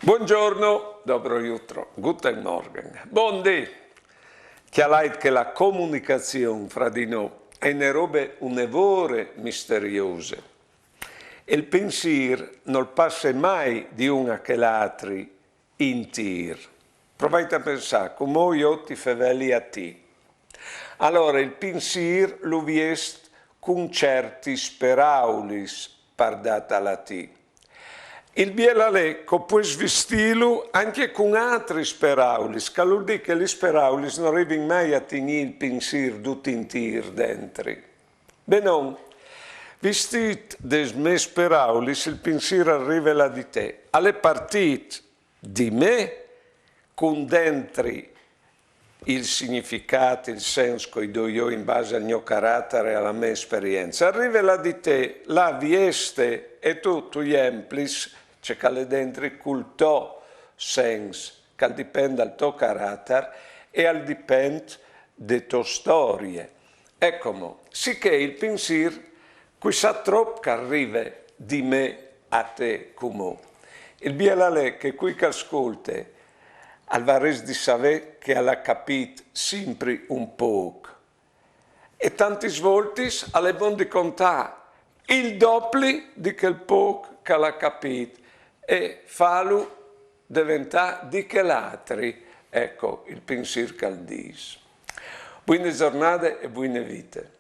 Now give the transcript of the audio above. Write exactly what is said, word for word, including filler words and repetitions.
Buongiorno, dobro jutro, guten Morgen. Bundì. Cjalait che la comunicazion fra di nô e je une robe une vore misteriose. E il pinsîr nol passe mai di un a chel altri intîr. Provait a pensâ, cumò jo ti feveli a ti. Alore il pinsîr lu viest cun ciertis peraulis, par dâ tal a ti. Il biel al è che o pues vistîlu ancje cun altris peraulis, che al vûl dî che lis peraulis no rivin mai a tignî il pinsîr dut intîr dentri. Benon, vistît des mês peraulis, il pinsîr al rive là di te. Al è partît di me, cun dentri il significât, il sens che o i doi jo in base al gno caratar e a la mê esperience. Al rive là di te, là vieste, e tu, tu i emplis ce che al è dentri cul to sens, che al dipent dal to caratar e al dipent de tô storie. Eco mo, sichè il pinsîr, cui sa trop che al rive di me a te cumò. Il biel al è che cui che al scolte al varès di savê che al à capît simpri un pôc. E tantis voltis al è bon di contâ il dopli di chel pôc che al à capît e fâlu deventâ di chel altri, eco, il pinsîr che al dîs. Buine zornade e buine vite.